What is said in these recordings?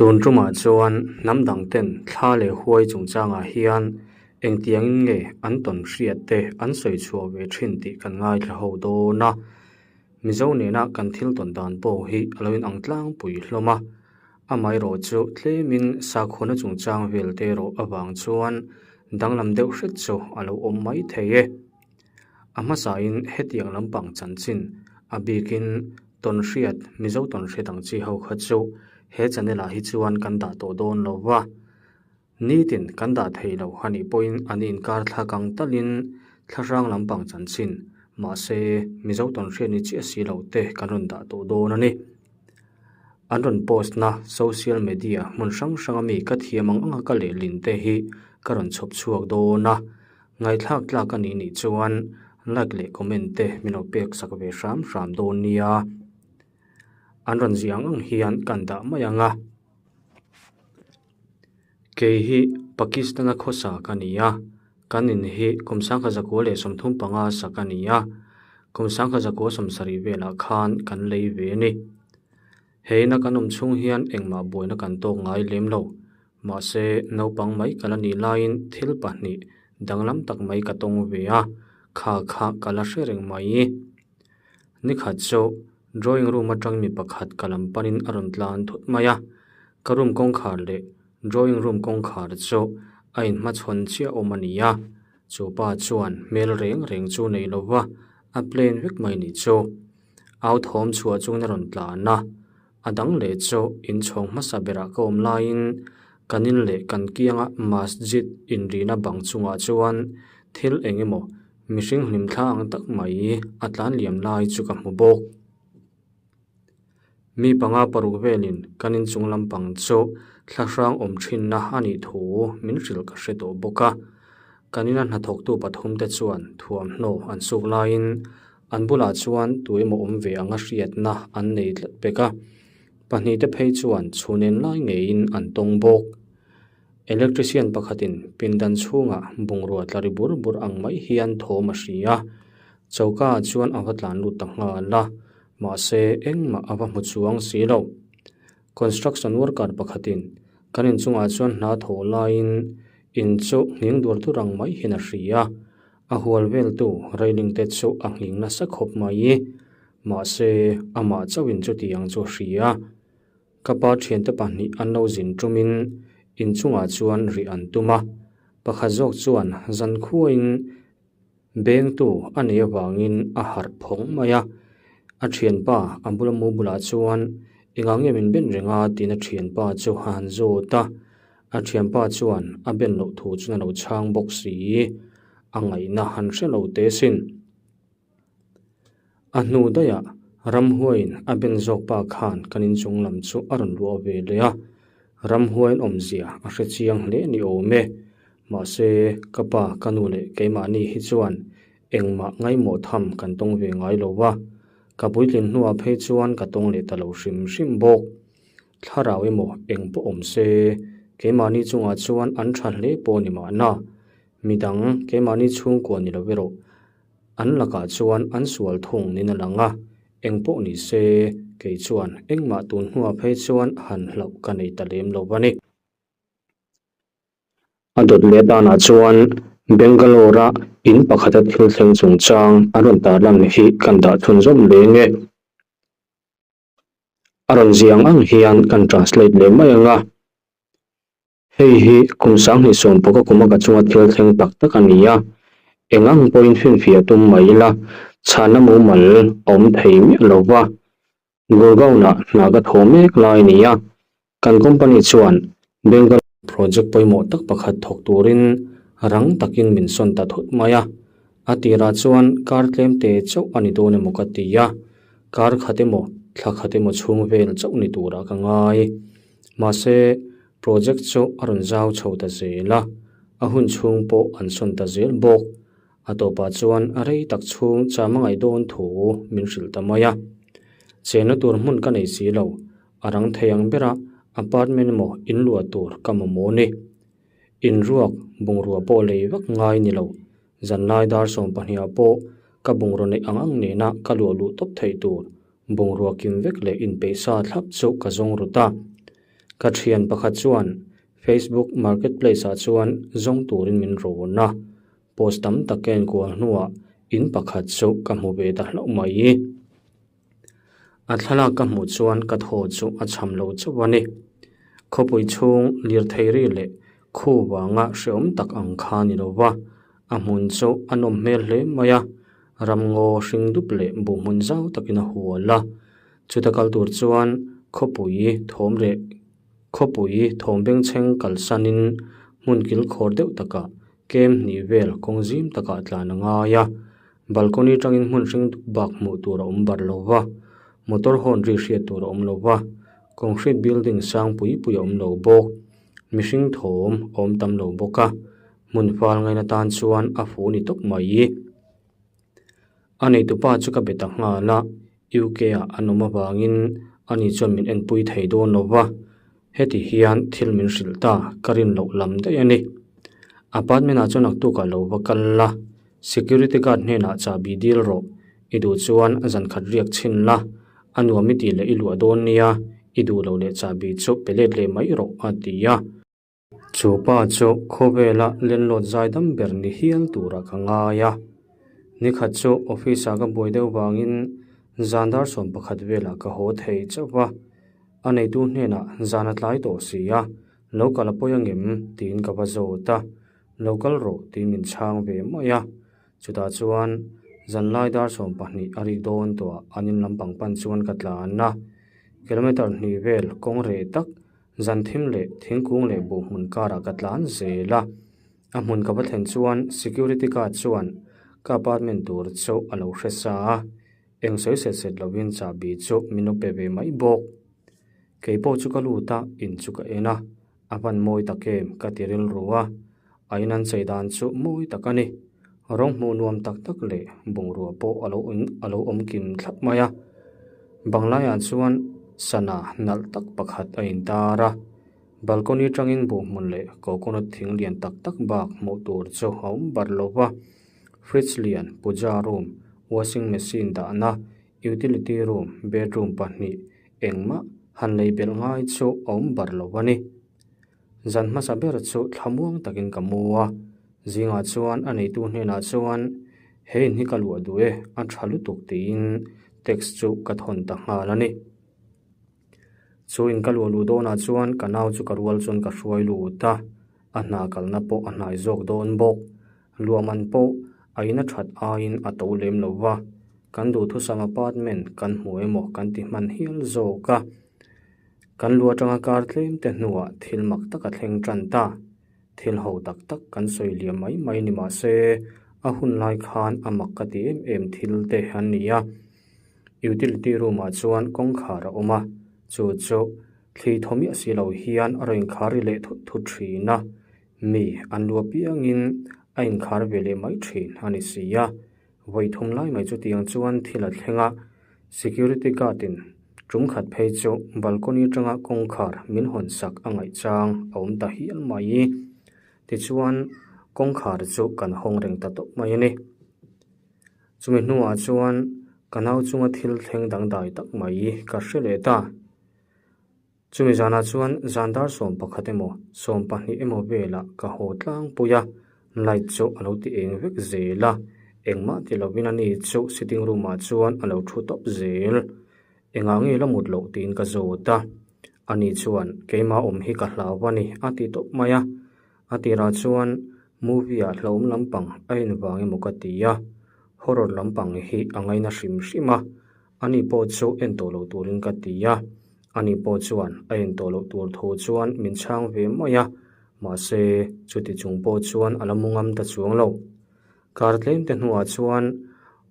Tun tumah chuan hnam dang ten thla leh huai chungchangah hian engtiangin nge an tawn hriat te an sawi chhuah ve thin tih kan ngaithla ho dawn a. Mizo nena kan thil tawn dan pawh hi a lo inang tlangpui hlawm a, amaherawhchu tlemin sakhuana chungchang vel te erawh avang chuan danglam deuh hret chu a lo awm mai thei e. A hmasain hetiang lampang chanchin a bikin tawnhriat Mizo tawnhriat ang chi ho kha chu he channel ah hi chuan kan dah tawh dawn lo va, nitin kan dah thei lo a nih pawhin an inkar thlak ang talin thlahrang lampang chanchin mahse Mizo tawnhriat ni chiah si lo te kan rawn dah tawh dawn a ni. An rawn post na social media hmun hrang hrang ami ka thiam ang anga ka lehlin te hi ka rawn chhawp chhuak dawn a. Ngaihthlak tlak a nih nih chuan like leh comment te min lo pek sak ve hram hram dawn nia. An rawn ziah ang ang hian kan dah mai ang a. Kei hi Pakistan-a khawsa ka ni a, kan in hi kum sangkha zakua leh 35 sak a ni a, kum sangkha zakua 70 velah khan kan lei ve a ni. He ina kan awm chhung hian engmah buaina kan tawk ngai lem lo. Mahse, naupang mai ka la nih laiin thil pahnih danglam tak mai ka tawng ve a, kha kha ka la hre reng mai. Nikhat chu drawing room atang mi pakhat ka lam panin a rawn tlan thut mai a, ka room kawngkhar leh drawing room kawngkhar chu a inhmachhawn chiah awm a ni a, chu pa chuan hmel reng reng chu nei lova a plain vek mai nih chu. Au thawm chhuah chungin a rawn tlan a, a dang leh chu inchhawng hmasa berah ka awm laiin kan in leh kan kianga masjid inrina bang chungah chuan thil eng emaw mihring hlim thla ang tak mai a tlan liam lai chu ka hmu bawk. Mi panga paruk velin kan inchung lampang chu thlahrang awm thinna a nih thu min hrilh ka hre tawh bawk a, kan ina hnathawktu pathum te chuan thuamhnaw an suk laiin An bulah chuan tu emaw awm ve anga hriatna an nei tlat pek a, pahnihte phei chuan chhun en lai ngeiin an tawng bawk. Electrician pakhatin pindan chhungah bungrua tla ri bur bur ang mai hian thawm a hri a, choka ah chuan a va tlan lut ta nghal a, mahse engmah a va hmu chuang si lo. Construction worker pakhatin kan inchungah chuan hna thawh laiin in chu nghing dur dur ang mai hian a hri a, A hual veltu railing te chu a nghing nasa khawp mai. Mahse, amah chauhin chutiang chu a hria. Ka pa thiante pahnih an lo zin tumin inchungah chuan rih an tum a. Pakhat zawk chuan zan khuain bengtu a nei avangin a harh phawng mai a. A thianpa a bula mu bulah chuan engah nge min ben reng a tiin a thianpa chu a han zawt a. A thianpa chuan a ben loh thu chuan a lo chhang bawk si, a ngaihna han hre lo teh sin. A hnu daihah ramhuaiin a ben zawk pa khan kan inchung lam chu a rawn luah ve leh a, ramhuaiin awmzia a hre chiang hle ni awm e. Mahse, ka pa, ka nu leh keimahni hi chuan engmah ngaimawh tham kan tawng ve ngai lo va, ka puitlin hnuah phei chuan ka tawng leh ta lo hrim hrim bawk. Thlarau emaw eng pawh awm se, keimahni chungah chuan an tha hle pawh ni mahna, midang keimahni chhungkua ni lo erawh an lakah chuan an sual thung niin a lang a, eng pawh ni se, kei chuan engmah tun hnuah phei chuan han hlauh ka nei ta lem lo a ni. A dawt leh danah chuan Bangalore-a in pakhata thil thleng chungchang an rawn tarlan hi kan dah chhunzawm leng e. A rawn ziang ang hian kan translate leh mai ang a, hei hi kum sanghnih sawm pawka kuma ka chunga thil thleng tak tak a ni a, eng ang pawhin finfiah tum mai ila chhana mumal a awm thei miah lo va, Gurgaon-ah hna ka thaw mek lai a ni a, kan company chuan Bengal project pawimawh tak pakhat thawk turin rang takin min sawn ta thut mai a, a tirah chuan kar tlem te chauh a ni dawn emaw ka ti a, kar khat emaw thla khat emaw chhung vel chauh ni turah ka ngai. Mahse, project chu a rawn zau chho ta zel a, a hun chhung pawh an sawn ta zel bawk. A tawpah chuan a rei tak chhung cham a ngaih dawn thu min hrilh ta mai a, chenna tur hmun ka nei si lo. A rang thei ang bera apartment emaw in luah tur ka mamawh ni. In ruak bungrua pawh lei vak ngai ni lo. Zanlai dar 12 ah pawh ka bungraw neih ang ang nena ka luah luh tawp theih tur bungrua kim vek leh inpeih sa thlap chu ka zawng ru ta. Ka thian pakhat chuan Facebook Marketplace ah chuan zawng turin min rawn a, post tam tak ka enkual hnuah in pakhat chu ka hmu ve ta hlauh mai. A thlalak ka hmuh chuan ka thaw chu a cham lo chauh a ni. Khawpui chhung lirthei ri leh khu vanga hreawm tak ang kha ni lo va, a hmun chu a nawm hmel hle mai a, ramngaw hring dup leh buh hmun zau takin a hual a. Chuta kal tur chuan khawpui thawm reh khawpui thawm bengchheng kalsanin hmun kilkhawr deuh takah kem hnih vel kawng zim takah tlan a ngai a. Balcony tangin hmun hring dup bak hmuh tur a awm bar lo va, motor horn ri hriat tur a awm lo va, concrete building sang pui pui a awm lo bawk. Mihring thawm a awm tam lo bawk a, hmun fal ngaina tan chuan a fu ni tawp mai. A neitupa chu ka be ta nghal a, UK ah an awm avangin ani chuan min enpui thei dawn lo va, heti hian thil min hrilh ta ka rin loh lam daih a ni. Apartment ah chuan naktukah lo va kal la, security guard hnenah chahbi dil rawh, i duh chuan zan khat riak chhin la, a nuam i tih leh i luah dawn nia, i duh loh leh chahbi chu pe let leh mai rawh a ti a. Chu pa chu khawvela landlord zaidam ber ni hial turah ka ngai a. Nikhat chu office ah ka buai deuh vangin zan dar 11 velah ka haw thei chauh va. A neitu hnenah zan a tlai tawh si a, lo kal a pawi angem tiin ka va zawt a, lo kal rawh tiin min chhang ve mai a. Chutah chuan zanlai dar 12 a rik dawn tawhah an in lampang pan chuan ka tlan a, kilometre hnih vel kawng reh tak Zan thim leh thingkung leh buh hmun karah ka tlan zel a, a hmun ka va thlen chuan security guard chuan ka apartment tur chu a lo hre sa a, eng sawi set set lovin chahbi chu min lo pe ve mai bawk. Kei pawh chu ka lut a, in chu ka en a, a van mawi tak em ka ti rilru a, a in an chei dan chu mawi tak a ni. Rawng hmuh nuam tak tak leh bungrua pawh a lo a lo awm kim thlap mai a. Banglaiah chuan sana nalh tak pakhat a intar a, balcony atangin buh hmun leh coconut thing lian tak tak bak hmuh tur chu a awm bar lo va. Fridge lian, puja room, washing machine dahna, utility room, bedroom pahnih engmah han lei belh ngai chu a awm bar lo a ni. Zan hmasa ber chu thlamuang takin ka mu a, zingah chuan a neitu hnenah chuan he in hi ka luah duh e, a tha lutuk tiin text chu ka thawn ta nghal a ni. Chu in ka luah luh dawnah chuan ka nau chu ka rual chuan ka hruai lut a, a hna kalna pawh a hnai zawk dawn bawk. Luah man pawh a in a that aiin a to lem lo va, kan duhthusam apartment kan hmu emaw kan ti hman hial zawk a. Kan lu atanga kar tlem te hnuah thil mak tak a thleng tan ta. Thil ho tak tak kan sawi liam mai mai ni mah se, a hun lai khan a mak ka ti em em thil te an ni a. Utility room ah chuan kawngkhar a awm a, chu chu thli thaw miah si lo hian a rawn inkhar ri leh thut thut thin a. Mi an lu apiangin a inkhar ve leh mai thin a ni si a. Vawi thum lai mai chutiang chuan thil a thleng a, security guard in tum khat phei chu balcony atanga kawngkhar min hawn sak a ngaih chang a awm ta hial mai. Tichuan kawngkhar chu kan hawng reng ta tawp mai a ni. Chumi hnuah chuan ka nau chunga thil thleng dangdai tak mai ka hre leh ta. Chumi zanah chuan zan dar 11 emaw 12 emaw velah ka haw tlangpui a, light chu a lo ti eng vek zel a, engmah ti lovin ani chu sitting room ah chuan a lo thu tawp zel. Engah nge la mut loh tiin ka zawt a, ani chuan keimah awm hi ka hlau a ni a ti tawp mai a, a tirah chuan movie ah hlauhawm lampang a en vang emaw ka ti a, horror lampang hi a ngaina hrim hrim a, Ani pawh chu en tawh loh turin ka ti a, ani pawh chuan a en tawh loh tur thu chuan min chhang ve mai a, mahse chuti chung pawh chuan a la mu ngam ta chuang lo. Kar tlem te hnuah chuan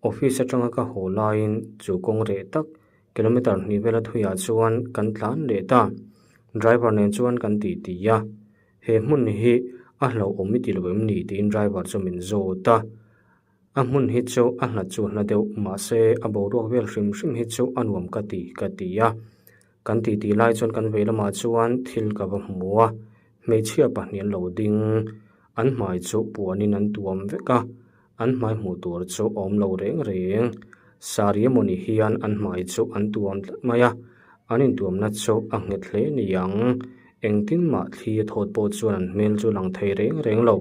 office atanga ka haw laiin chu kawng reh tak kilometre hnih vela thuiah chuan kan tlan leh ta. Driver nen chuan kan ti ti a, he hmun hi a hlauhawm i ti lo em ni tiin driver chu min zawt a. A hmun hi chu a hla chu hla deuh mahse a boruak vel hrim hrim hi chu a nuam ka ti ka ti a. Kan titi lai chuan kan vei lamah chuan thil ka va hmu a, hmeichhia pahnih an lo ding. An hmai chu puanin an tuam vek a, an hmai hmuh tur chu a awm lo reng reng. Sari emawni hian an hmai chu an tuam tlat mai a, an intuamna chu a nghet hle ni ang. Engtin mah thli a thawt pawh chuan an hmel chu lang thei reng reng lo.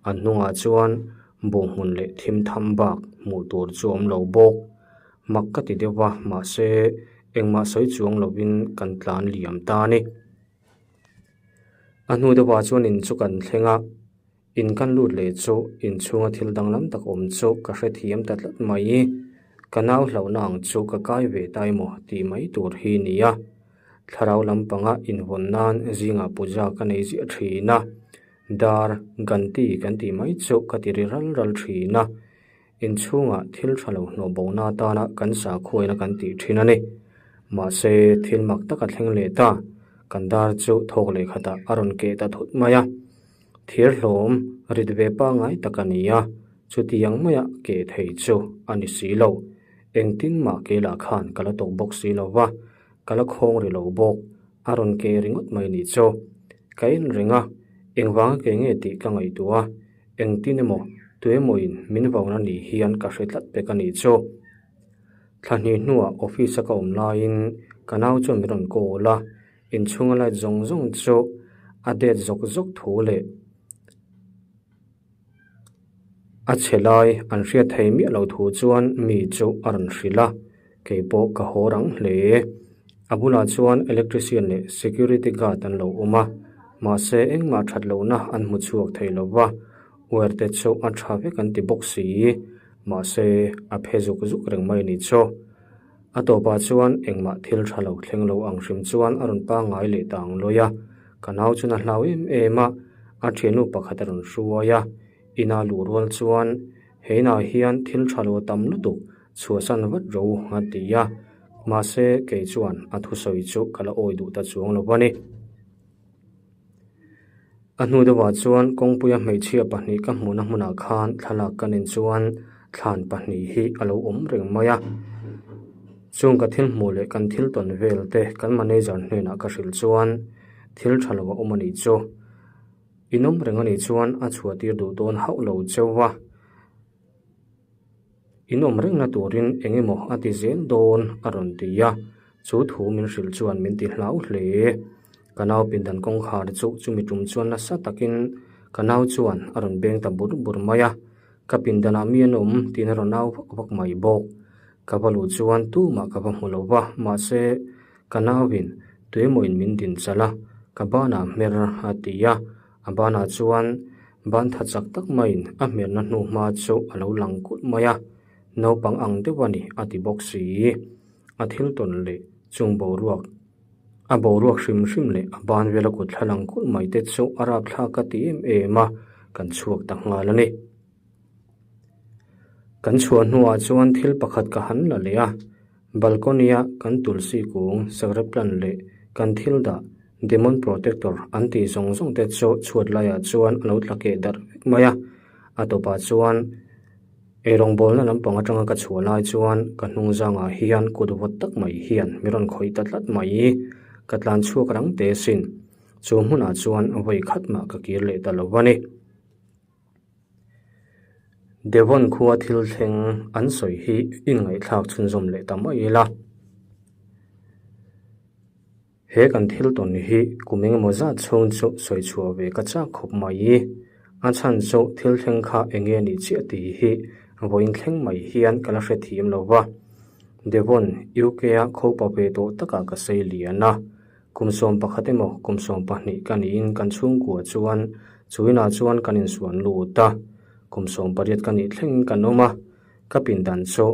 An hnungah chuan buhhmun leh thim tham bak hmuh tur chu a awm lo bawk. Mak ka ti deuh va, mahse engmah sawi chuang lovin kan tlan liam ta a ni. A hnu deuhah chuan in chu kan thleng a, in kan lut leh chu inchhunga thil danglam tak awm chu ka hrethiam ta tlat mai. Ka nau hlauhna ang chu ka kai ve ta emaw tih mai tur hi nia. Thlarau lampanga invawn nan zingah puja ka nei ziah thin a, dar ganti kan tih mai chu ka ti ri ral ral thin a. Inchhungah thil tha lo hnawh bona atana kan sakhuaina kan tih thin a ni. Mahse, thil mak tak a thleng leh ta. Kan dar chu thawk leh khatah a rawn keh ta thut mai a. Thir hlawm rit ve pangngai tak a ni a, chutiang maia keh thei chu a ni si lo. Engtin mah keilah khan ka la tawk bawk si lo va, ka la khawng ri lo bawk. A rawn keh ringawt mai ni chu. Ka en reng a, engvanga keh nge tih ka ngaihtuah a. Engtin emaw, tuemawin min vauna ni hian ka hre tlat pek a nih chu. Thla hnih hnuah office a ka awm laiin ka nau chuan min rawn call a, inchhunga light zawng zawng chu a det zawk zawk thu leh a chhe lai an hriat thei miah lo thu chuan mi chu a rawn hrilh a, keipawh ka haw rang hle. A bulah chuan electrician leh security guard an lo awm a, mahse engmah that lohna an hmu chhuak thei lo va, wire te chu a tha vek an ti bawk si, mahse a phe zuk zuk reng mai a ni chu. A tawpah chuan engmah thil tha lo thleng lo ang hrim chuan a rawn pangngai leh ta ang lawi a, ka nau chuan a hlau em em a, a thiannu pakhat a rawn hruai a, ina luh rual chuan he inah hian thil tha lo tam lutuk chhuahsan vat ro a ti a, mahse kei chuan a thusawi chu ka la awi duh ta chuang lo a ni. A hnu deuhah chuan kawngpuia hmeichhia pahnih ka hmuhna hmunah khan thlalak ka nen chuan thlan pahnih hi a lo awm reng mai a. Chung ka thil hmuh leh kan thil tawn vel te kan manager hnenah ka hrilh chuan thil tha lo a awm a nih chu. In awm reng a nih chuan a chhuah tir duh dawn hauh lo cheu a. In awm rengna turin eng emaw a ti zel dawn a rawn ti a, chu thu min hrilh chuan min ti hlau hle. Ka nau pindan kawngkhar chu chumi tum chuan nasa takin ka nau chuan a rawn beng ta bur bur mai a, ka pindanah mi an awm tiin a rawn au vak vak mai bawk. Ka va luh chuan tumah ka va hmu lo va, mahse ka nauin tuemawin min din chalh a, ka banah hmer a ti a. A banah chuan ban tha chak tak maiin a hmerna hnu hma chu a lo lang kulh mai a, naupang ang deuh a ni a ti bawk si. A thil tawn leh chung boruak, a boruak hrim hrim leh a ban vela kut thla lang kulh mai te chu a rapthlak a ti em em a, kan chhuak ta nghal a ni. Kan chhuah hnuah chuan thil pakhat ka han la leh a, balcony-a kan tulsi kung sacred plant leh kan thil dah demon protector an tih zawng zawng te chu chhuat laiah chuan a lo tla keh darh vek mai a. A tawpah chuan eirawngbawlna lampang atanga ka chhuah lai chuan ka hnung zangah hian kut vawt tak mai hian mi rawn khawih ta tlat mai. Ka tlan chhuak rang te sin. Chu hmunah chuan vawi khat mah ka kir leh ta lo a ni. Devon khua thil thleng an sawi hi inngaihthlak chhunzawm leh ta mai ila. He kan thil tawn hi kum engemaw zat chhung chu sawi chhuah ve ka chak khawp mai. A chhan chu thil thleng kha eng nge nih chiah tih hi vawiin thleng mai hian ka la hrethiam lo va. Devon, UK-a khopa ve tawh takah ka sei lian a. Kum 11 emaw kum 12 ka niin kan chhungkua chuan chu inah chuan kan insuan lut a, kum 18 ka nih thlengin kan awm a, ka pindan chu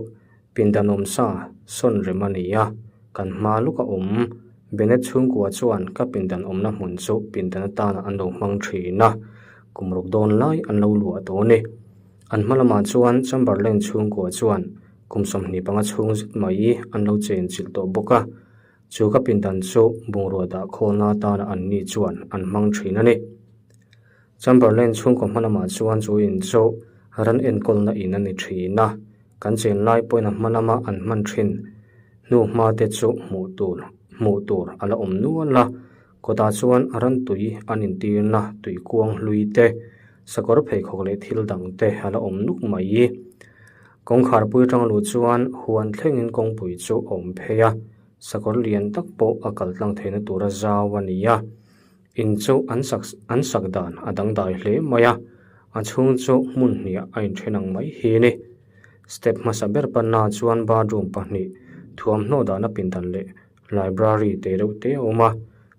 pindan awmsa sawn rem a ni a, kan hma luk a awm. Bennett chhungkua chuan ka pindan awmna hmun chu pindan atana an lo hmang thin a, kum ruk dawn lai an lo luah tawh a ni. An hma lamah chuan Chamberlain chhungkua chuan kum 25 chhung zet mai an lo chenchilh tawh bawk a. Chu ka pindan chu bungrua dah khawlna atana an ni chuan an hmang thin a ni. Chamberlain chhungkaw hma lamah chuan chu in chu ran enkawlna in a ni thin a, kan chen lai pawhin a hma lama an hman thin hnu hma te chu hmuh tur hmuh tur a la awm nual a, kawtah chuan ran tui an intirna tui kuang hlui te, sakawr pheikhawk leh thil dang te a la awm nuk mai. Kawngkhar pui atang luh chuan huan thlengin kawngpui chu a awm phei a, sakawr lian tak pawh a kal tlang theihna tura zau a ni a. In chu an sak an sak dan a dangdai hle mai a, a chhung chu hmun hniah a inthen ang mai hi a ni. Step hmasa ber panna chuan bathroom pahnih thuamhnaw dahna pindan leh library te reuh te a awm a,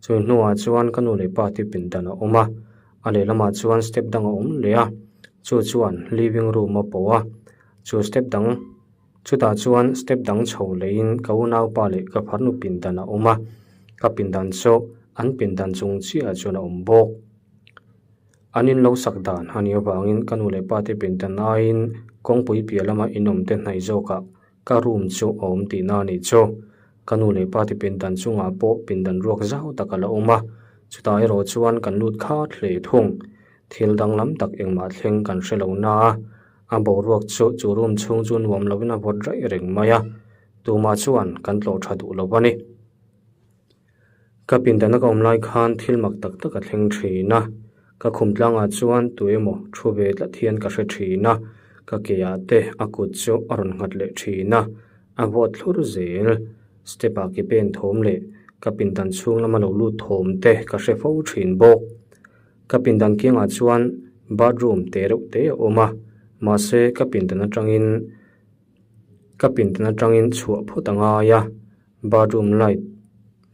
chumi hnuah chuan ka nu leh pa te pindan a awm a, a lehlamah chuan step dang a awm leh a, chu chuan living room a pawh a, chu step dang chutah chuan step dang chho leiin ka unaupa leh ka farnu pindan a awm a, ka pindan chu an pindan chung chiahah chuan a awm bawk. An in lo sak dan a nih avangin ka nu leh pa te pindan aiin kawngpui piah lama inawm te hnaih zawkah Ka room chu a awm tihna a nih chu. Ka nu leh pa te pindan chungah pawh pindan ruak zau tak a la awm a, chutah erawh chuan kan lut khat hle thung. Thil danglam tak engmah thleng kan hre lo na a, a boruak chu chu room chhung chu nuam lovin a vawt raih reng mai a, tumah chuan kan tlawh tha duh lo a ni. Ka pindana ka awm lai khan thil mak tak tak a thleng thin a, ka khum tlangah chuan tu emaw thu ve tlat hian ka hre thin a, ka ke ah te a kut chu a rawn nghat leh thin a, a vawt thlur zel. Step ah ke pen thawm leh ka pindan chhung lama lo lut thawm te ka hre fo thin bawk. Ka pindan kiangah chuan bathroom te reuh te a awm a, mahse ka pindan atangin ka pindan atangin chhuah phawt a ngai a. Bathroom light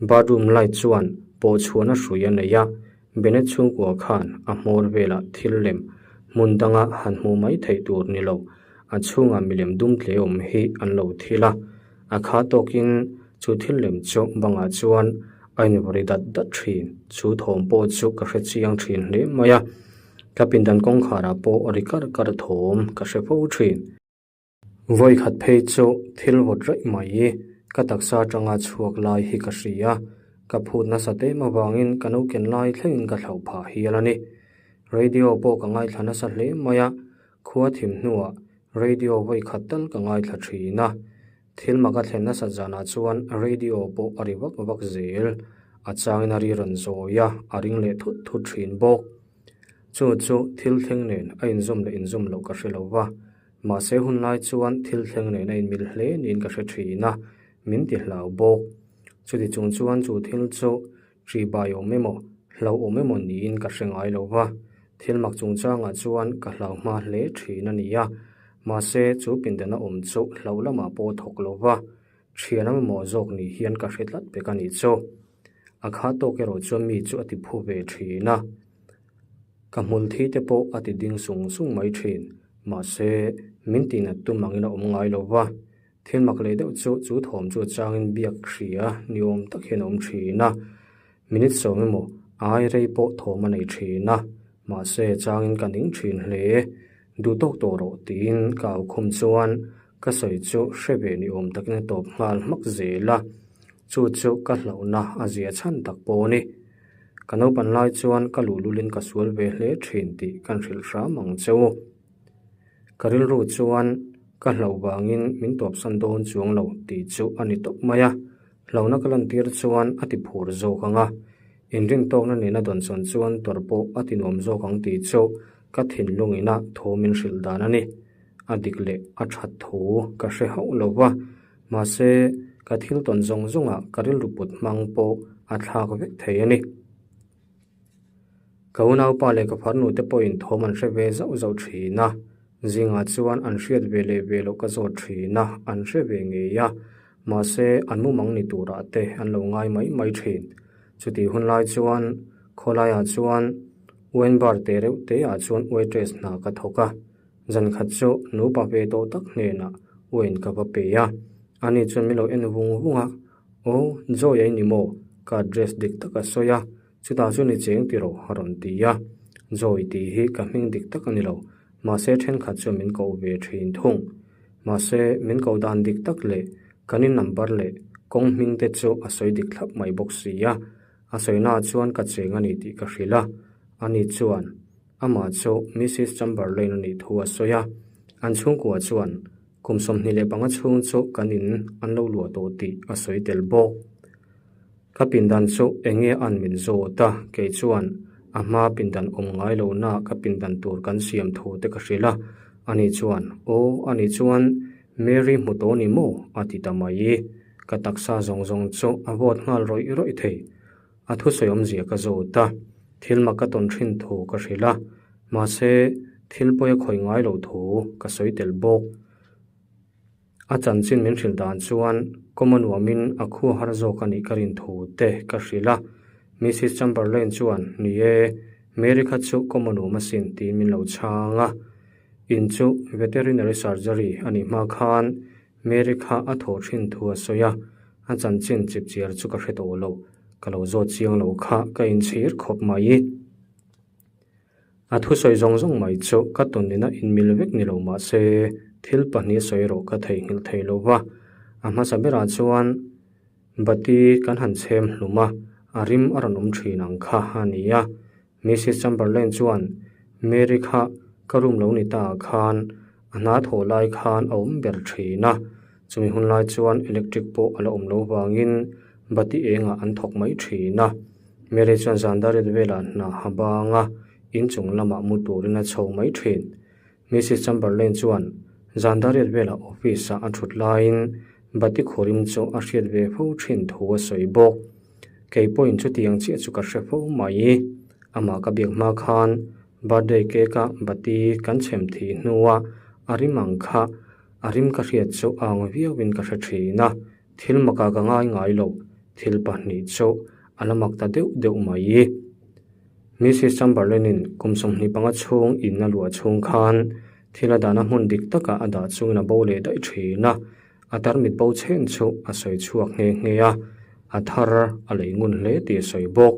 Bathroom light chuan pawh chhuahna hrui a nei a, Bennett chhungkua khan a hmawr velah thil lem hmun danga han hmuh mai theih tur ni lo, a chhungah milem dum tle awm hi an lo thil a. A kha tawkin chu thil lem chu bangah chuan a invawi dat dat thin, chu thawm pawh chu ka hre chiang thin hle mai a, ka pindan kawngkharah pawh ri kar kar thawm ka hre fo thin. Vawi khat phei chu thil vawt raih mai ka taksa atanga chhuak lai hi ka hria, ka phut nasa te em avangin ka noken lai thlengin ka thlauh phah hial a ni. Radio pawh ka ngaithla nasa hle mai a, khua thim hnuah radio vawi khat tal ka ngaithla thin a. Thil mak a thlen nasat zanah chuan radio pawh a ri vak vak zel, a changin a ri rawn zawi a, a ring leh thut thut thin bawk. Chu chu thil thleng nen a inzawm leh inzawm loh ka hre lo va. Mahse hun lai chuan thil thleng nen a inmil hle niin ka hre thin a, min ti hlau bawk. Chuti chung chuan chu thil chu ṭi bai awm emaw, hlau awm emaw niin ka hre ngai lo va. Thil mak chungchangah chuan ka hlau hma hle thin a ni a, mahse chu pindana awm chu hlau lamah pawh thawk lo va, ṭhian a mamawh zawk ni hian ka hre tlat pek a nih chu. A kha tawk erawh chuan mi chu a ti phu ve thin a. Ka hmul thi te pawh a ti ding sung sung mai thin. Mahse, min tihnat tum angin a awm ngai lo va. Thil mak leh deuh chu chu thawm chu changin biak hria ni awm tak hian a awm thin a. Minute sawm emaw ai rei pawh thawm a nei thin a. Mahse, changin ka ning thin hle. Duh tawk tawh rawh tiin ka au khum chuan ka sawi chu hre ve ni awm takin a tawp nghal hmak zel a. Chu chu ka hlauhna a zia chhan tak pawh a ni. Ka naupan lai chuan ka luhlulin ka sual ve hle thin tih kan hrilh hram ang che u. Ka rilru chuan ka hlauh vangin min tawpsan dawn chuang lo tih chu a ni tawp mai a, hlauhna ka lantir chuan a ti phur zawk ang a, inrintawkna nena dawnsawn chuan tawrh pawh a ti nuam zawk ang tih chu ka thinlungina thu min hrilh dan a ni. A dik leh a that thu ka hre hauh lo va. Mahse, ka thil tawn zawng zawngah ka rilru put hmang pawh a thlak vek thei a ni. Ka unaupa leh ka farnu te pawhin thawm an hre ve zauh zauh thin a, zingah chuan an hriat ve leh ve loh ka zawt thin a, an hre ve ngei a, mahse an mumang ni turah te an lo ngai mai mai thin. Chutih hun lai chuan khawlaiah chuan wine bar te reuh te ah chuan waitress hna ka thawk a, Zan khat chu nupa ve tawh tak hnenah wine ka va pe a, ani chuan min lo en vung vung a, Aw, Joy a i ni maw? Ka address dik tak a sawi a, chutah chuan i cheng ti rawh a rawn ti a. Joy tih hi ka hming dik tak a ni lo, mahse thenkhat chuan min koh ve thin thung. Mahse, min koh dan dik tak leh kan in number leh kawng hming te chu a sawi dik thlap mai bawk si a, a sawinaah chuan ka cheng a ni tih ka hrilh a, ani chuan Amah chu Missus Chamberlain a nih thu a sawi a, an chhungkua chuan kum 25 chhung chu kan in an lo luah tawh tih a sawi tel bawk. Ka pindan chu eng nge an min zawt a, kei chuan a hma pindan awm ngai lohna ka pindan tur kan siam thu te ka hrilh a, ani chuan Aw, ani chuan Mary hmu tawh ni maw? a ti ta mai. Ka taksa zawng zawng chu a vawt nghal rawih rawih thei. A thusawi awmzia ka zawt a, thil mak ka tawn thin thu ka hrilh a, mahse thil pawi a khawi ngai loh thu ka sawi tel bawk. A chanchin min hrilh dan chuan kawm a nuamin a khua har zawk a nih ka rin thu te ka hrilh a. Mrs Chamberlain chuan, Ni e, Mary kha chu kawm a nuam asin tiin min lo chhang a. In chu veterinary surgery a nih hma khan Mary kha a thawh thin thu a sawi a, a chanchin chipchiar chu ka hre tawh lo, ka lo zawt chiang lo kha ka inchhir khawp mai. A thusawi zawng zawng mai chu ka tawnina inmil vek ni lo mah se thil pahnih sawi erawh ka theihnghilh thei lo va. A hmasa berah chuan bati kan han chhem hlum a, a rim a rawn awm thin ang kha a ni a. Mrs Chamberlain chuan Mary kha ka room lo ni ta ah khan a hna thawh lai khan a awm ber thin a, chumi hun lai chuan electric pawh a la awm lo vangin bati engah an thawk mai thin a. Mary chuan zan dar rit velah hna ha bang a, inchung lamah mu turin a chho mai thin. Mrs Chamberlain chuan zan dar rit velah office ah a thut laiin bati khuarim chu a hriat ve fo thin thu a sawi bawk. Kei pawhin chutiang chiah chu ka hre fo mai. Amah ka biak hma khan birthday cake a bati kan chhem thih hnua a rim ang kha a rim ka hriat chu a ang viauin ka hre thin a. Thil maka ka ngai ngai lo, thil pahnih chu a la mak ta deuh deuh mai. Mrs Chamberlain-in kum 25 chhung in a luah chhung khan thil a dahna hmun dik takah a dah chungin a bo leh daih thin a, a tarmit bo chhen chu a sawi chhuak nghe nghe a, a thar a lei ngun hle tih a sawi bawk.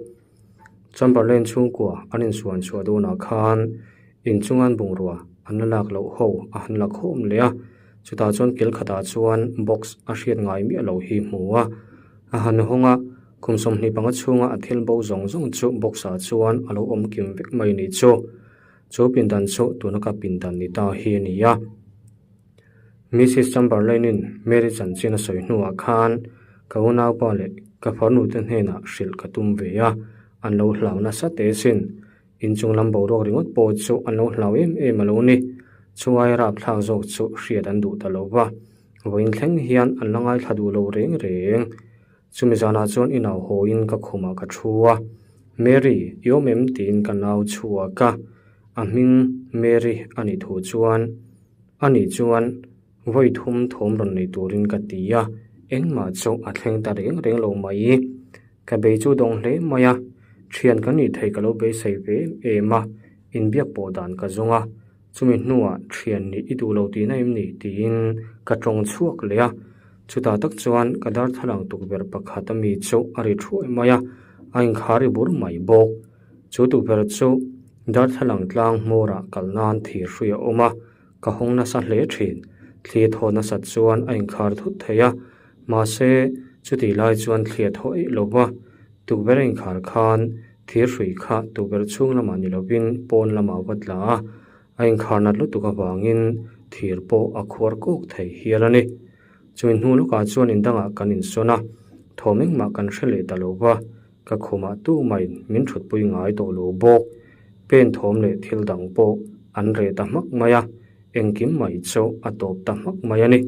Chamberlain chhungkua an insuan chhuah dawnah khan inchungan bungrua an la lak loh ho a han la khawm leh a, chutah chuan kil khatah chuan box a hriat ngai miah loh hi hmu a, a han hawng a, kum 25 chhunga a thil bo zawng zawng chu box ah chuan a lo awm kim vek mai ni chu. Chu pindan chu tuna ka pindan ni ta hi a ni a. Mrs Chamberlain-in Mary chanchin a sawi hnuah khan ka unaupa leh ka farnute hnenah hrilh ka tum ve a, an lo hlau nasa teh sin. Inchung lam boruak ringawt pawh chu an lo hlau em em a lo ni. Chuai rapthlak zawk chu hriat an duh ta lo va, vawiin thleng hian an la ngaithla duh lo reng reng. Chumi zanah chuan i nau hawiin ka khumah ka thu a, Mary, i awm em? tiin ka nau chhuak a, a hming Mary a nih thu chuan A nih chuan vawi thum thawm rawn nei turin ka ti a, engmah chu a thleng ta reng reng lo mai. Ka bei chu dawng hle mai a, thian ka nih thei ka lo beisei ve em em a, inbiak pawh dan ka zawng a, chumi hnuah thian nih i duh lo tihna em ni tiin ka tawng chhuak leh a, chutah tak chuan ka darthlalang tukverh pakhat ami chu a ri thuai mai a, a inkhar ri bur mai bawk. Chu tukverh chu darthlalang tlang hmawrah kal nan thir hrui a awm a, ka hawng nasa hle thin. Thli thaw nasat chuan a inkhar thut thei a, mahse chutih lai chuan thli a thaw eih lo va, tukverh a inkhar khan thir hrui kha tukverh chhung lamah ni lovin pawn lamah va tla a, a inkhar nat lutuk avangin thir pawh a khuar kawk thei hial a ni. Chumi hnu lawkah chuan indangah kan insawn a, thawm engmah kan hre leh ta lo va. Ka khumah tu mai min thutpui ngai tawh lo bawk. Pen thawm leh thil dang pawh an reh ta hmak mai a, engkim mai chu a tawp ta hmak mai a ni.